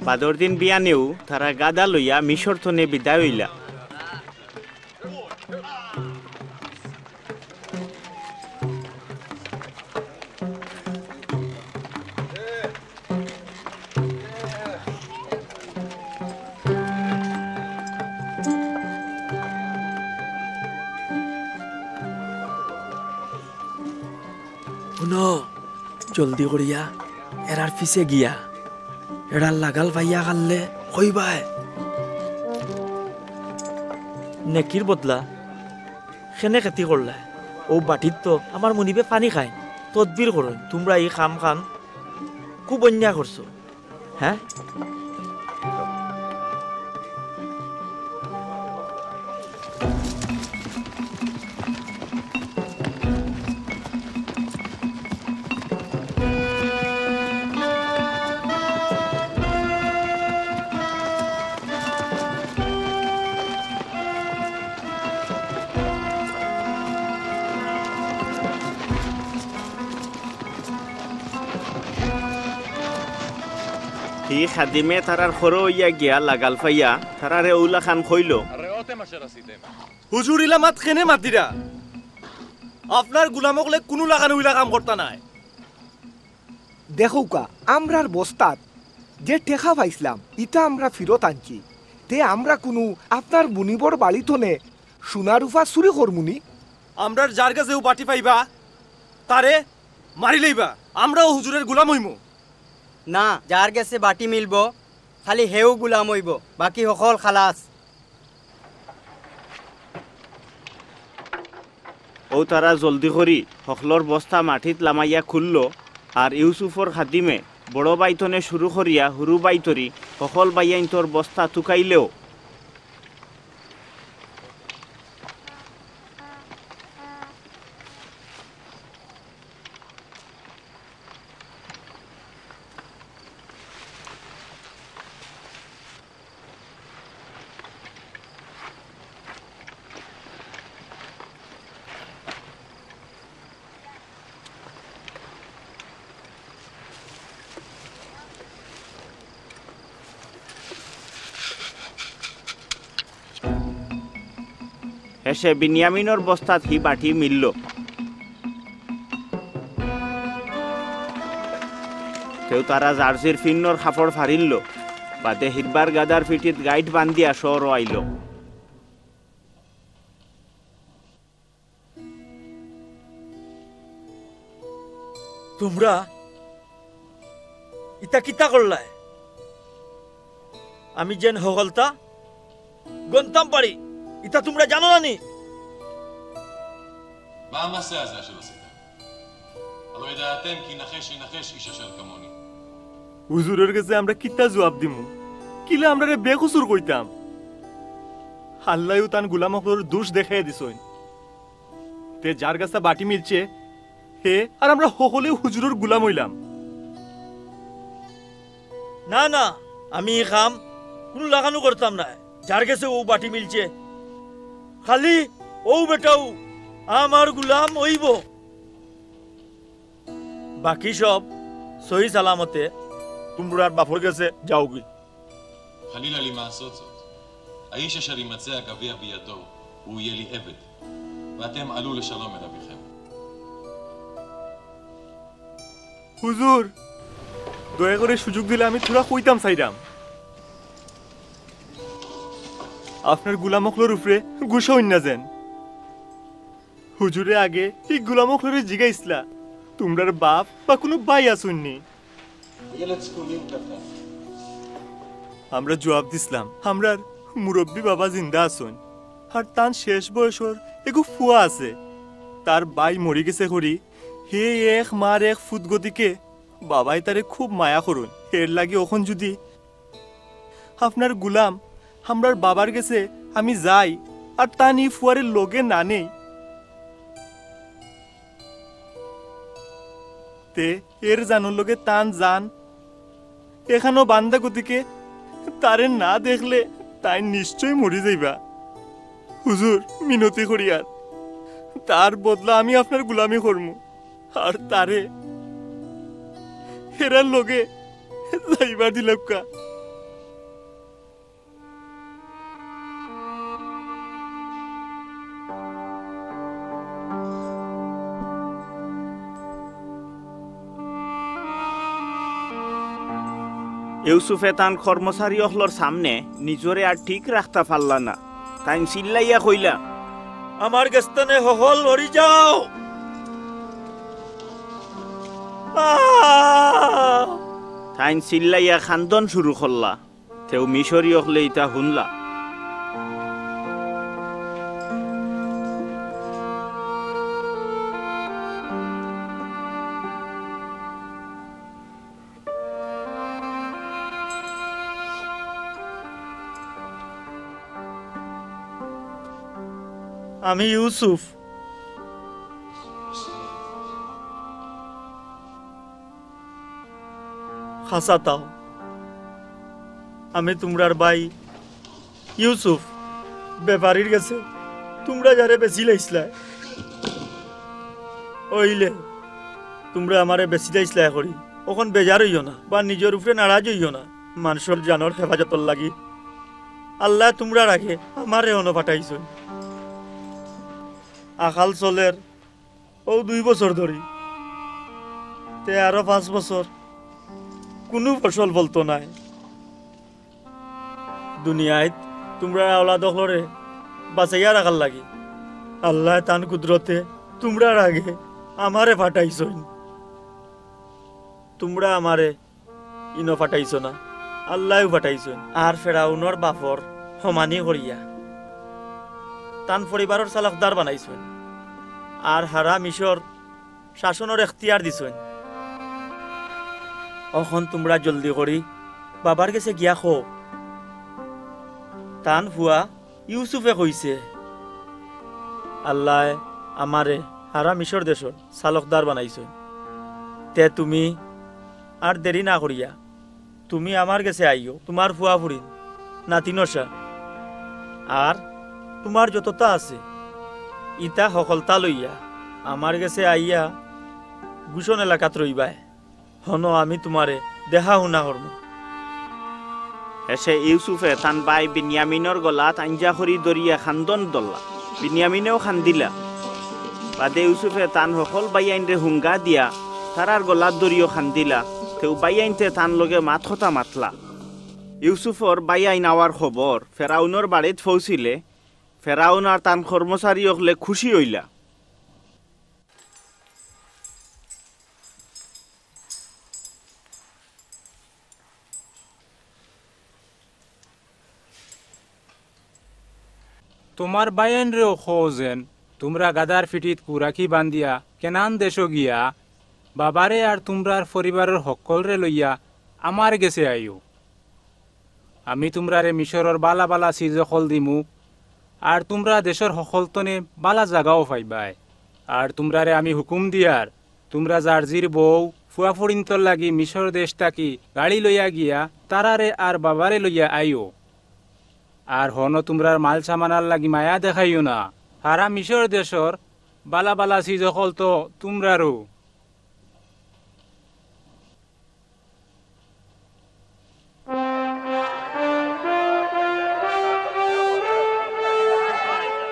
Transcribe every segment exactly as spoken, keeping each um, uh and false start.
বাদর দিন বিয়ানেউ তারা গাদা লইয়া মিশর থনে বিদায় অইলা। হুনো, জলদি করিয়া এরার পিছে গিয়া এরার লাগাল পাইয়া খাললে কইবায়। নেকির বদলা কেনে খেতি করলায়? অউ বাটিত তো আমার মুনিবে পানি খাইন। তদবির করইন, তুমরা ই কামখান খুব অন্যায় করছো। হ্যাঁ? হি খাদিমে তারার খরো অইয়া গিয়া লাগাল পাইয়া তারারে অউলাখান কইলো। הרי אותם אשר עשיתם. হুজুর, ইলা মাত কেনে মাতিরা? আপনার গুলাম অকলে কুনু লাখান অইলা কাম করতা নায়। দেখউক্কা, আমরার বস্তাত যে টেকা পাইছলাম, ইতা আমরা ফিরত আনছি। তে আমরা কুনু আপনার মুনিবর বাড়ি থনে সোনা রুপা চুরি করমুনি? আমরার যার গেছে অউ বাটি পাইবা, তারে মারিলাইবা, আমরাও হুজুরের গুলাম অইমু। না, যার গেছে বাটি মিলবো, খালি হেউ গুলাম অইবো, বাকি হকল খালাস। অউ তারা জলদি করি হকলর বস্তা মাটিত লামাইয়া খুললো, আর ইউসুফর খাদিমে বড় ভাই থনে শুরু করিয়া হুরু ভাই তরি হকল ভাইয়াইন্তর বস্তা তুকাইলেও হেষে বিনিয়ামিনর বস্তাত হি বাটি মিললো। তেউ তারা জার্সির ফিন্নর কাপড় ফাড়িললো, বাদে হিরবার গাদার ফিটিত গাইট বান্ধিয়া শহরো আইলো। তুমরা ইতা কিতা করলায়? আমি যেন হকলতা গনতাম পারি, ইতা তুমরা জানো না নি? מה המעשה הזה אשר עשית? הלא ידעתם כי נחש ינחש איש אשר כמוני. হুজুরর গেছে আমরা কিতা জুয়াব দিমু? কিলা আমরারে বেকসুর কইতাম? আল্লায়উ তান গুলাম অকলর দুষ দেখাইয়া দিছইন। তে যার গেছে বাটি মিলছে, হে আর আমরা হকলেউ হুজুরর গুলাম অইলাম। না, না, আমি ই কাম কুনু লাখানউ করতাম নায়। যার গেছে অউ বাটি মিলছে, খালি অউ বেটাউ আমার গুলাম অইবো। বাকি সব সহি সালামতে তুমরার বাপর গেছে যাওগি। חלילה לי מעשות זאת. האיש אשר יימצא הגביע בידו, הוא יהיה לי עבד, ואתם עלו לשלום אל אביכם. হুজুর, দয়া করি সুযোগ দিলে আমি থুড়া কইতাম চাইরাম। আপনার গুলাম অকলর উপরে গুসা অইন না যেন। হুজুরে আগে ই গুলাম অকলরে জিগাইছলা, তুমরার বাপ বা কুনু ভাই আছইন নি? ילד זקונים קטן. আমরা জুয়াব দিছলাম, আমরার মুরব্বি বাবা জিন্দা আছইন, আর তান শেষ বয়সর এগু ফুয়া আছে। তার ভাই মরি গেছে করি, হে এক মার এক ফুত গতিকে বাবায় তারে খুব মায়া করইন। এরলাগি অখন যুদি আপনার গুলাম আমরার বাবার গেছে আমি যাই, আর তান ই ফুয়ারে লগে না নেই, তে এর জানর লগে তান জান এখানো বান্দা গতিকে তারে না দেখলে তাইন নিশ্চয় মরি যাইবা। হুজুর, মিনতি করিয়ার, তার বদলা আমি আপনার গুলামি করমু। আর তারে হেরার লগে যাইবার দিলাউক্কা। ইউসুফে তান কর্মচারী অকলর সামনে নিজরে আর ঠিক রাখতা পারলা না। তাইন চিল্লাইয়া কইলা, "আমার গেছ তনে হকল লড়ি যাও।" আহ! তাইন চিল্লাইয়া কান্দন শুরু করলা। তেউ মিশরি অকলে ইতা হুনলা। আমি ইউসুফ। হাছা তাও, আমি তুমরার ভাই ইউসুফ, বেপারীর গেছে তুমরা যারে বেচিলাইছলায়। অইলে তুমরা আমারে বেচিলাইছলায় করি, অখন বেজার অইও না, বা নিজর উপরে নারাজ অইও না। মানষর জানর হেফাজতর লাগি আল্লায় তুমরার আগে আমারে অনো পাঠাইছইন। আকাল চলের অউ দুই বছর ধরি, তে আরো পাঁচ বছর কুনু ফসল ফলতো নায়। দুনিয়াত তুমরার আওলাদ অকলরে বাচাইয়া রাখার লাগি আল্লায় তান কুদরতে তুমরার আগে আমারে পাঠাইছইন। তুমরা আমারে ইনো পাঠাইছো না, আল্লায়উ পাঠাইছইন। আর ফেরাউনর বাফর হমানি করিয়া তান পরিবারর চালকদার বানাইছইন। আর হারা মিশর শাসনর এখতিয়ার দিছইন। অখন তুমরা জলদি করি বাবার গেছে গিয়া কও, তান ফুয়া ইউসুফে কইছে, "আল্লায় আমারে হারা মিশর দেশর চালকদার বানাইছইন। তে তুমি আর দেরি না করিয়া তুমি আমার গেছে আইও, তুমার ফুয়া ফুড়িন, নাতি নশা, আর তুমার যততা আছে, ইতা হকলতা লইয়া আমার গেছে আইয়া গুশন এলাকাত রইবায়। হনো আমি তুমারে দেখা হুনা করমু।" হেষে ইউসুফে তান ভাই বিনিয়ামিনর গলাত আইঞ্জা করি ধরিয়া কান্দন ধরলা। বিনিয়ামিনেও কান্দিলা। বাদে ইউসুফে তান হকল ভাইয়াইনরে হুঙ্গা দিয়া তারার গলাত ধরিও কান্দিলা। তেউ ভাইয়াইন্তে তান লগে মাত-কথা মাতলা। ইউসুফর ভাইয়াইন আওয়ার খবর ফেরাউনর বাড়িত পৌঁছিলে, ফেরাউন আর তান কর্মচারী অকলে খুশি অইলা। তুমার ভাইয়াইনরেও কও যেন, তুমরা গাধার পিঠিত কুরাকি বান্ধিয়া কেনান দেশো গিয়া, বাবারে আর তুমরার পরিবারর হক্কলরে লইয়া আমার গেছে আইও। আমি তুমরারে মিশরর বালা বালা চিজ অকল দিমু, আর তুমরা দেশর হকলতনে বালা জাগাও পাইবায়। আর তুমরারে আমি হুকুম দিয়ার, তুমরা যার জির বউ, ফুয়া-ফুড়িন্তর লাগি মিশর দেশ থাকি গাড়ি লইয়া গিয়া তারারে আর বাবারে লইয়া আইও। আর হনো তুমরার মাল-সামানার লাগি মায়া দেখাইও না। হারা মিশর দেশর বালা বালা চিজ অকল তো তুমরারউ।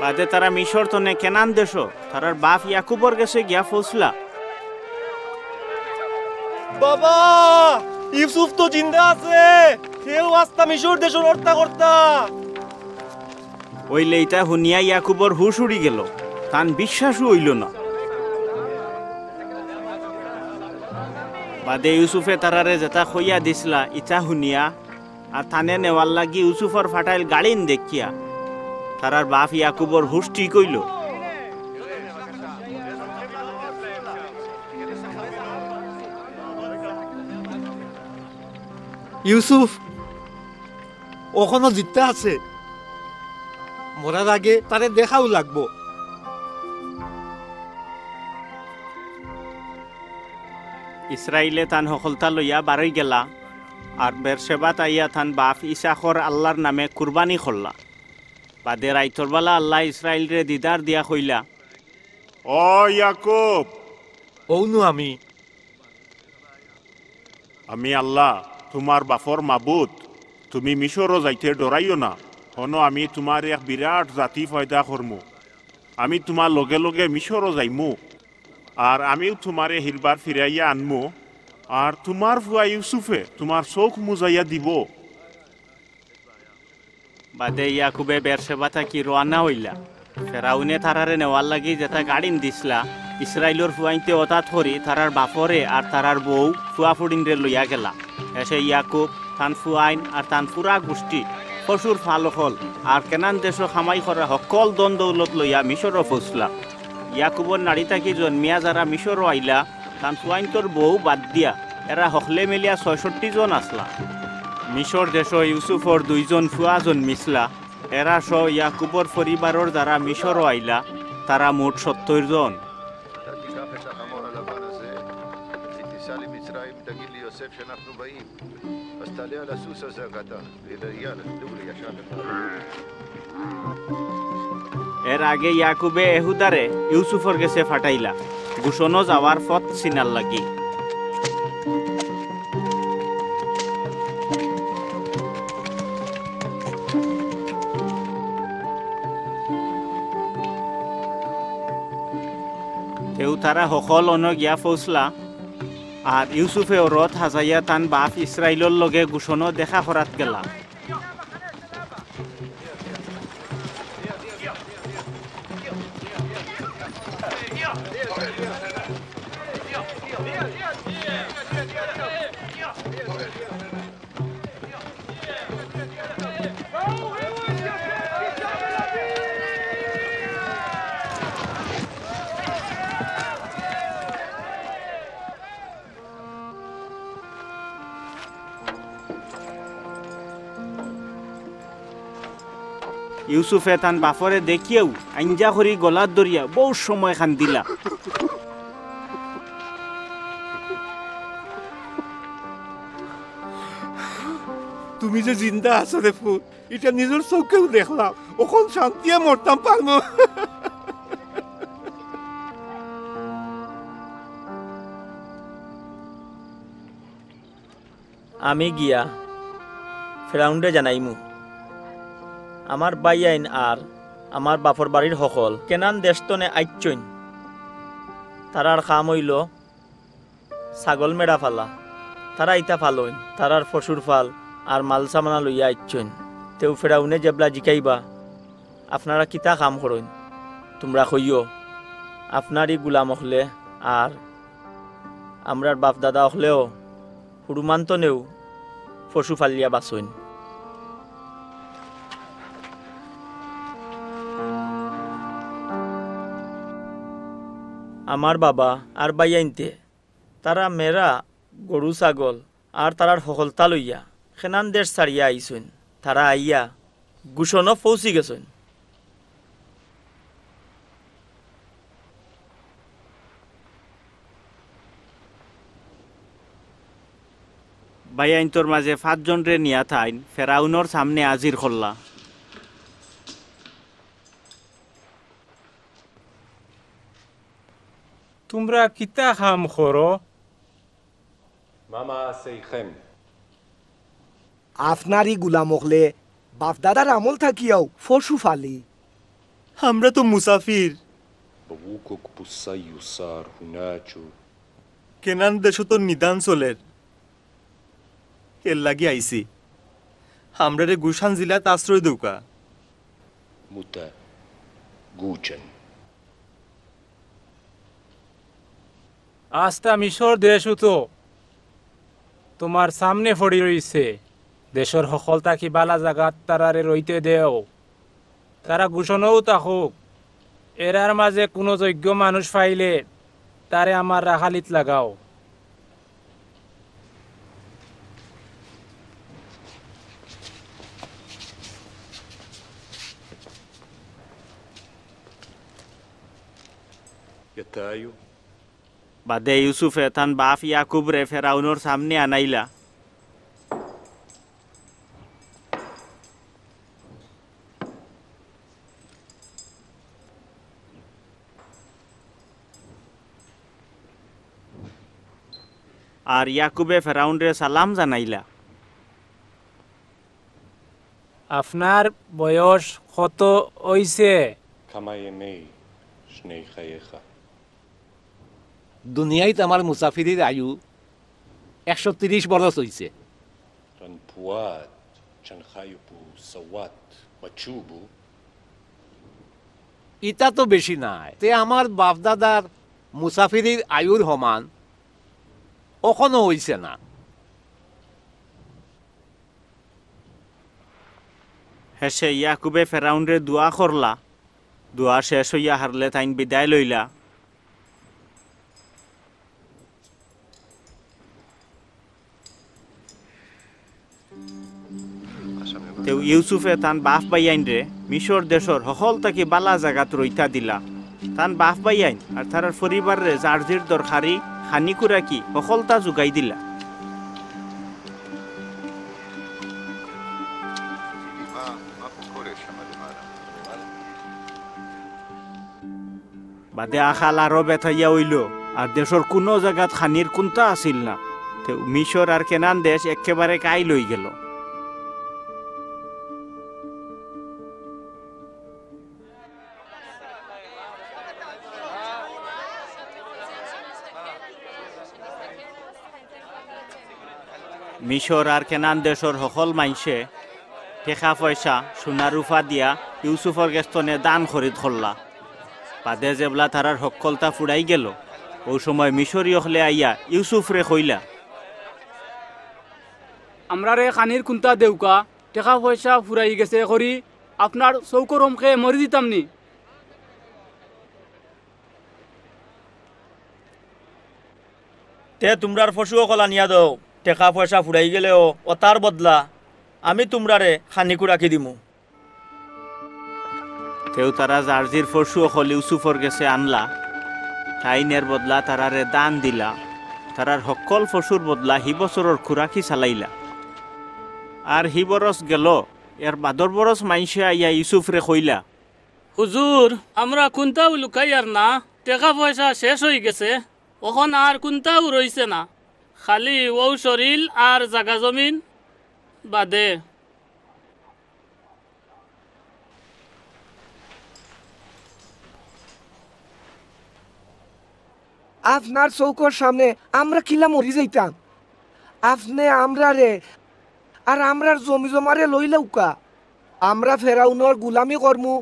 বাদে তারা মিশর তনে কেনান দেশো তারার বাফ ইয়াকুবর গেছে গিয়া পৌঁছলা। বাবা, ইউসুফ তো জিন্দা আছে। হেউ আস্তা মিশর দেশর হর্তা-কর্তা। অইলে ইতা হুনিয়া ইয়াকুবর হুশ উড়ি গেলো, তান বিশ্বাসউ অইলো না। বাদে ইউসুফে তারারে যেতা কইয়া দিছলা, ইতা হুনিয়া আর তানে নেওয়ার লাগি ইউসুফর ফাটাইল গাড়িন দেখিয়া তারার বাফ ইয়াকুবর হুশ ঠিক অইলো। ইউসুফ অখনো জিত্তা আছে, মরার আগে তারে দেখাউ লাগবো। ইসরাইলে তান হকলতা লইয়া বারই গেলা, আর বেরশেবাত আইয়া তান বাফ ইসাখর আল্লার নামে কুরবানি করলা। বাদে রাইতর বালা আল্লায় ইসরাইলরে দিদার দিয়া কইলা, "ও ইয়াকুব, অউ নু আমি। আমি আল্লাহ, তুমার বাপর মাবুদ। তুমি মিশরো যাইতে ডরাইও না। হুনো, আমি তুমার এক বিরাট জাতি পয়দা করমু। আমি তুমার লগে লগে মিশরো যাইমু, আর আমিউ তুমারে হিরবার ফিরাইয়া আনমু। আর তুমার পুয়া ইউসুফে তুমার চউখ মুজাইয়া দিবো। বাদে ইয়াকুবে বেরশেবা থাকি রওয়ানা অইলা। ফেরাউনে তারারে নেওয়ার লাগি যেতা গাড়িন দিছলা, ইসরাইলর পুয়াইন্তে অতাত করি তারার বাপরে আর তারার বউ, পুয়া-ফুড়িনরে লইয়া গেলা। হেষে ইয়াকুব, তান পুয়াইন আর তান পুরা গুষ্টি, পশুর ফাল অকল, আর কেনান দেশো কামাই করা হক্কল ধন-দৌলত লইয়া মিশরো পৌঁছলা। ইয়াকুবর নাড়ি থাকি জন্মিয়া যারা মিশরো আইলা, তান পুয়াইন্তর বউ বাদ দিয়া, এরা হকলে মিলিয়া ছয়ষট্টি জন আছলা। মিশর দেশো ইউসুফর দুইজন পুয়া জন্মিছলা, এরা সহ ইয়াকুবর পরিবারর যারা মিশরো আইলা, তারা মোট সত্তইর জন। এর আগে ইয়াকুবে এহুদারে ইউসুফর গেছে ফাটাইলা, গুশনো যাওয়ার পথ চিনার লাগি। তেউ তারা হকল অনো গিয়া পৌঁছলা, আর ইউসুফেও রথ হাজাইয়া তান বাপ ইসরাইলর লগে গুশনো দেখা করাত গেলা। ইউসুফে তান বাপরে দেখিয়াউ আইঞ্জা করি গলাত ধরিয়া বউত সময় কান্দিলা। তুমি যে জিন্দা আছো রে পুত, ইটা নিজর চউখেউ দেখলাম, অখন শান্তিয়ে মরতাম পারমু। আমি গিয়া ফেরাউনরে জানাইমু, আমার ভাইয়াইন আর আমার বাপর বাড়ির হকল কেনান দেশ তনে আইচ্ছইন। তারার কাম অইলো ছাগল মেড়া ফালা, তারা ইতা ফালইন, তারার পশুর ফাল আর মাল সামানা লইয়া আইচ্ছইন। তেউ ফেরাউনে যেবলা জিকাইবা, "আপনারা কিতা কাম করইন?" তুমরা কইও, "আপনারই গুলাম অকলে আর আমরার বাপ দাদা অকলেও হুরুমান্তনেউ পশু ফালিয়া বাচইন।" আমার বাবা আর ভাইয়াইন্তে তারা মেরা, গরু ছাগল আর তারার হকলতা লইয়া কেনান দেশ ছাড়িয়া আইছইন। তারা আইয়া গুশনো পৌঁছি গেছইন। ভাইয়াইন্তর মাঝে পাঁচজনরে নিয়া তাইন ফেরাউনর সামনে হাজির করলা। তুমরা কিতা কাম করো? מה מעשיכם? আপনারই গুলাম অকলে বাপ দাদার আমল থাকিয়াও পশু ফালি। আমরা তো মুসাফির। Bavukog pusaju sar hunaču. Canaan দেশো তো নিদান চলের, এর লাগি আইছি। আমরারে গুশান জিলাত আশ্রয় দেউক্কা। Muta gučan. আস্তা মিশর দেশও তো তোমার সামনে পড়ি রইছে। দেশর হকল থাকি বালা জাগাত তারারে রইতে দেও। তারা গুশনও থাকুক। এরার মাঝে কুনু যোগ্য মানুষ পাইলে তারে আমার রাখালিত লাগাও। Jataju. বাদে ইউসুফে তান বাপ ইয়াকুবরে ফেরাউনর সামনে আনাইলা। আর ইয়াকুবে ফেরাউনরে সালাম জানাইলা। আপনার বয়স কত অইছে? כמה ימי שני חייך? দুনিয়াত আমার মুসাফিরির আয়ু একশো তিরিশ বরস অইছে। Ran puat chanchayu pu sawat machubu. ইতা তো বেশি নায়, তে আমার বাপদাদার মুসাফিরির আয়ুর সমান অখনো অইছে না। হেষে ইয়াকুবে ফেরাউনরে দোয়া করলা। দোয়া শেষ অইয়া হারলে তাইন বিদায় লইলা। তেউ ইউসুফে তান বাফ ভাইয়াইনরে মিশর দেশর হকল থাকি বালা জাগাত রইতা দিলা। তান বাফ ভাইয়াইন আর তারার পরিবাররে যার জির দরকারি খানি কুরাকি হকলতা জুগাই দিলা। বাদে আকাল আরো বেতাইয়া অইলো, আর দেশর কুনু জাগাত খানির কুন্তা আছিল না। তেউ মিশর আর কেনান দেশ একেবারে কাইল অইগেলো। মিশর আর কেনান দেশর হকল মাইনষে টেকা পয়সা, সোনা রুপা দিয়া ইউসুফর গেছ থনে ধান খরিদ করলা। বাদে যেবলা তারার হকলতা ফুরাই গেলো, অউ সময় মিশরি অকলে আইয়া ইউসুফরে কইলা, আমরারে খানির কুন্তা দেউক্কা, টেকা পয়সা ফুরাই গেছে করি আপনার চউখর হমকে মরি দিতাম নি। তে তুমরার পশু অকল আনিয়া দেও, টেকা পয়সা ফুরাই গেলেও অতার বদলা আমি তুমরারে খানিকু রাখি দিমু। তেউ তারা যার জির পশু অকল ইউসুফর গেছে আনলা, তাইন এর বদলা তারারে ধান দিলা, তারার হকল পশুর বদলা হি বছরর খুরাকি চালাইলা। আর হি বরস গেলো, এর বাদর বরস মাইনষে আইয়া ইউসুফরে কইলা, হুজুর, আমরা কুন্তাউ লুকাইয়ার না, টেকা পয়সা শেষ অইগেছে, অখন আর কুন্তাউ রইছে না, খালি অউ শরীল আর জাগা জমিন বাদে। আপনার চউখর সামনে আমরা কিলা মরি যাইতাম? আপনে আমরারে আর আমরার জমি জমারে লইলাউক্কা। আমরা ফেরাউনর গুলামি করমু।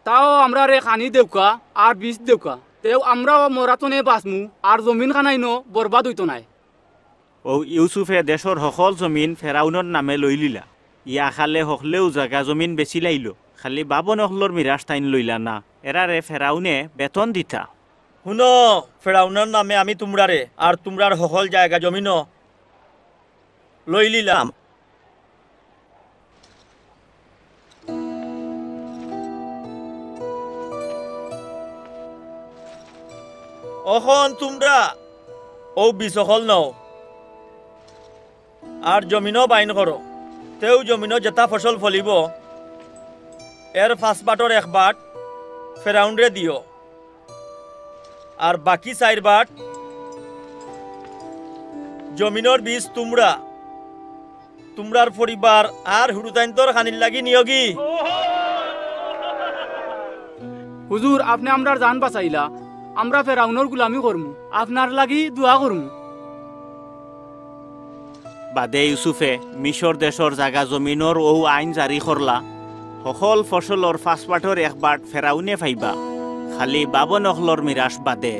তাও আমরারে খানি দেউক্কা আর বিষ দেউক্কা। তেউ আমরাও মরা থনে বাচমু আর জমিন খানাইনও বরবাদ অইতো নায়। অউ ইউসুফে দেশর হকল জমিন ফেরাউনর নামে লইলিলা। ই আকালে হকলেউ জাগা জমিন বেচিলাইলো, খালি বাবন অকলর মিরাস তাইন লইলা না। এরারে ফেরাউনে বেতন দিতা। হুনো, ফেরাউনর নামে আমি তুমরারে আর তুমরার হকল জাগা জমিনও লইলিলাম। অখন তুমরা অউ বিষ অকল নেও আর জমিনও বাইন করো। তেউ জমিনও যেতা ফসল ফলিবো, এর পাঁচ বাটর এক বাট ফেরাউনরে দিও। আর বাকি চাইর বাট জমিনর বিষ তুমরা, তুমরার পরিবার আর হুরুতাইন্তর খানির লাগি নিয়োগি। হুজুর, আপনে আমরার জান বাচাইলা, আমরা ফেরাউনর গুলামি করমু, আপনার লাগি দোয়া করমু। বাদে ইউসুফে মিশর দেশর জাগা জমিনর অউ আইন জারি করলা, হকল ফসলর পাঁচ বাটর এক বাট ফেরাউনে পাইবা, খালি বাবন অকলর মিরাস বাদে।